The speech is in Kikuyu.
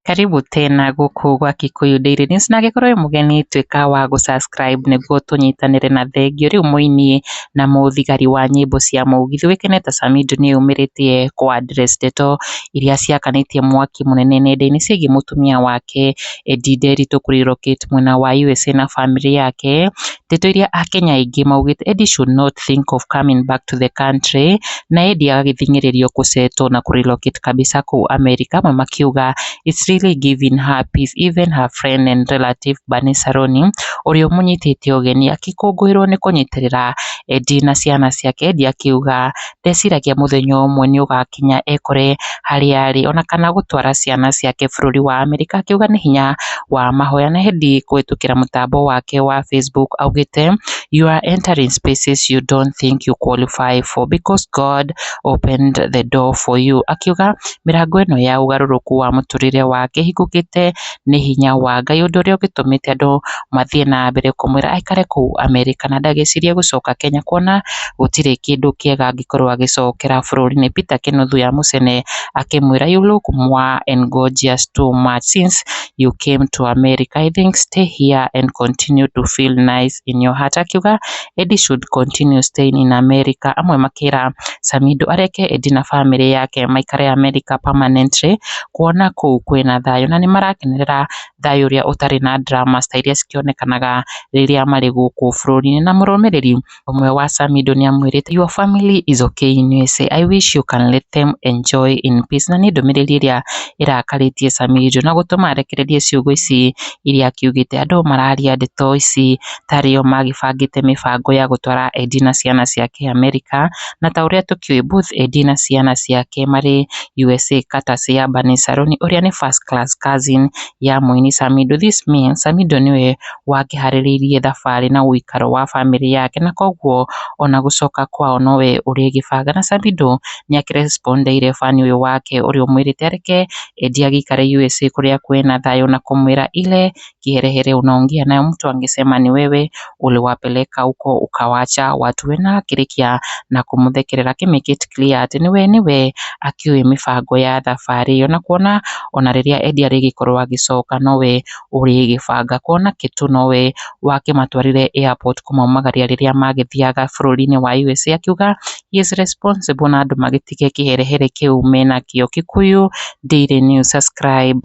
Karibu tena gũkũ gwa Kikuyu Daily News, na angĩkorwo wĩ mũgeni, tuĩka wa gũ-subscribe nĩguo tũnyitanĩre. Na thengio rĩu mũini na mũthigari wa nyĩmbo cia mũgithi ũĩkaine ta Samidoh nĩeyumĩrĩtie kũ address ndeto iria ciakanĩtie mwaki mũnene nenda-inĩ ciĩgiĩ mũtumia wake Eddie Nderitu kũ-relocate mwena wa USA na bamĩrĩ yake, ndeto iria akenya aingĩ maugĩte Eddie should not think of coming back to the country, na Eddie agagĩthing'ĩrĩrio kũ-settle na kũ-relocate kabisa kũu America. Amwe makiuga it's really giving her peace. Even her friend and relative Bernice Saroni, ũrĩa ũmũnyitĩte ũgeni akĩkũngũĩrwo nĩ kũnyitĩrĩra Eddie na ciana ciake, Eddie akiuga ndeciragia mũthenya ũmwe nĩ ũgakinya ekore harĩa arĩ ona kana gũtwara ciana ciake bũrũri wa Amerika, akiuga nĩ hinya wa mahoya. Na Eddie kũhĩtũkĩra mũtambo wake wa Facebook augĩte, "You are entering spaces you don't think you qualify for because God opened the door for you." Akiuga mĩrango ĩno ya ũgarũrũku wa mũtũrĩre wake ĩhingũkĩte nĩ hinya wa Ngai, ũndũ ũrĩa ũgĩtũmĩte andũ mathiĩ na mbere kũmwĩra aikare kũu Amerika na ndagecirie gũcoka Kenya, kuona gũtirĩ kĩndũ kĩega angĩkorwo agĩcokera bũrũri-inĩ. Peter Kĩnũthia Mũcene akĩmwĩra, "You look more and gorgeous too much since you came to America. I think stay here and continue to feel nice in your heart." Akiuga Eddie should continue staying in America. Amwe makĩra Samidoh areke Eddie na bamĩrĩ yake maikare America permanently, kuona kũu kwĩna thayũ na nĩmarakenerera thayũ ũrĩa ũtarĩ na dramas ta iria cikĩonekanaga rĩrĩa marĩ gũkũ bũrũri-inĩ. Na mũrũmĩrĩri ũmwe wa Samidoh nĩamwĩrĩte, "Your family is okay in USA. I wish you can let them enjoy in peace." Na nĩ ndũmĩrĩri ĩrĩa ĩrakarĩtie Samidoh na gũtũma arekererie ciugo ici iria akiugĩte andũ mararia ndeto ici tarĩo magĩbangĩte mĩbango ya gũtwara Eddie na ciana ciake Amerika. Na ta ũrĩa tũkĩũĩ, both Eddie na ciana ciake marĩ USA courtesy ya Bernice Saroni, ũrĩa nĩ first class cousin ya mũini Samidoh. This means Samidoh nĩwe wakĩharĩrĩirie thabarĩ na ũikaro wa bamĩrĩ yake, na koguo ona gũcoka kwao nowe ũrĩgĩbanga. Na Samidoh nĩakĩrespondeire fan ũyũ wake ũrĩa ũmwĩrĩte areke Eddie agĩikare USA kũrĩa kwĩna thayũ, na kũmwĩra, "Ile kiherehere unaongea nayo, mtu angesema ni wewe uliwapeleka huko ukawacha watu wena." Akĩrĩkia na kũmũthekerera, akĩ make it clear atĩ nĩwe akĩũĩ mĩbango ya thabarĩ ĩyo, na kuona ona rĩrĩa Eddie arĩgĩkorwo agĩcoka nowe ũrĩgĩbanga, kuona kĩtũ nowe wakĩmatwarire airport kũmaumagaria rĩrĩa magĩthiaga bũrũri-inĩ wa USA. Akiuga he is responsible na andũ magĩtige kĩherehere kĩu menakĩo. Kikuyu Daily News, subscribe.